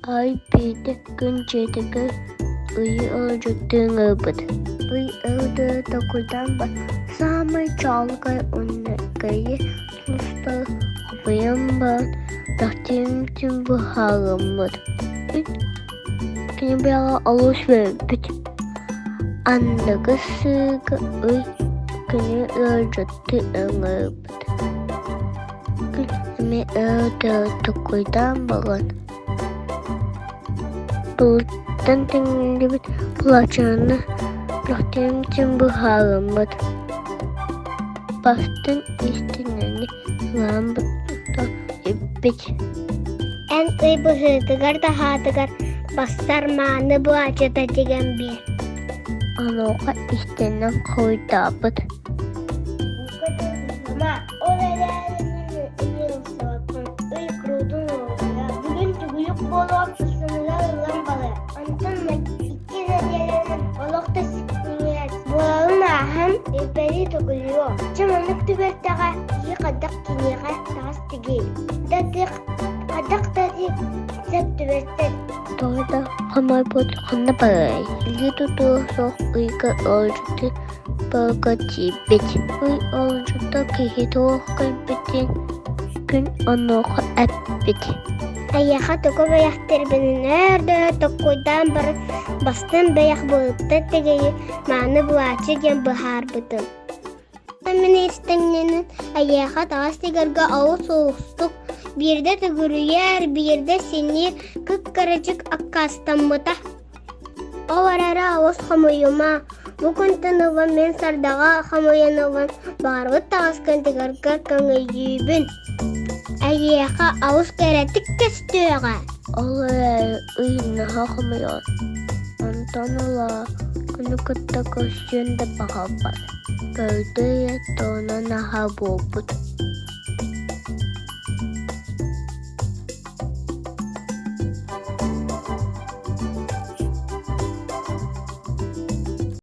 Ай биирдэ күн дьиэтигэр ыйы ыалдьыттыы ыҥырбыт. Ый ырдыы токуйдаан саамай чаҕылхай уонна кэйи сулустары хомуйан баран тахтыым быһаарыммыт. Кини бэйэҕэ олус үөрбүт. Аныгы сыыга ый күнү ыалдьыттыы ыҥырбыт. Күн эмиэ ырдыы токуйдаан баран Былыттан түҥнүбүт былаачыйаны бөхтүөмтүн быһаарыммыт, бастыҥ истинэни ылан иппит. Эн ый быһыытыгар-таһаатыгар бассар мааны былаачыйата тигэн биэр. Онуоха истинэн хоруйдаабыт: Ол эрээри мин эмиэ ылсыбаппын, ый куруутун уолуйар. Бүгүн түгүлүк буолуох сарсыныгар ылан барар. Онтон икки нэдиэлэнэн олох да сиппиҥиэс. Буоларын ааһан, ирбэри төгүлүө. Чэ маннык түбэлтэҕэ киһи хайдах киниэхэ таҕас тигий? Да тик, хайдах да тик сөп түбэстэр. Тоҕо да хомойбут ханна барарый? Илии тутуо суох ыйга ыалдьыты барыга тиийбит. Ый ыалдьыта киһи туох кэлбитин күн онуоха эппит. Эйиэхэ тугу бэйэхтэрбинэн өр да өр токкуйдаан баран бастан бэйэх былыттар тигэйи мааны былааччы диэн быһаарбытым. Мин истэҥнэнэн эйиэхэ таҕас тигэргэ олус уустук, биирдэ төгүрүйэр, биирдэ синньиир кыккырачык аккаастаммыта. Ол эрээри олус хомуйума, бу күнтэн ыла мин сардаҕа хомуйан ылан баҕарбыт таҕаскын тыгырга көҥөйдүүбүн. Эйиэхэ олус кэрэтик көстүөҕэ. Ол эрээри ый наһаа хомуйар, онтон ыла күнү кытта көрсүөн да баҕарбат, көрдө эрэ тоно наһаа буолбут.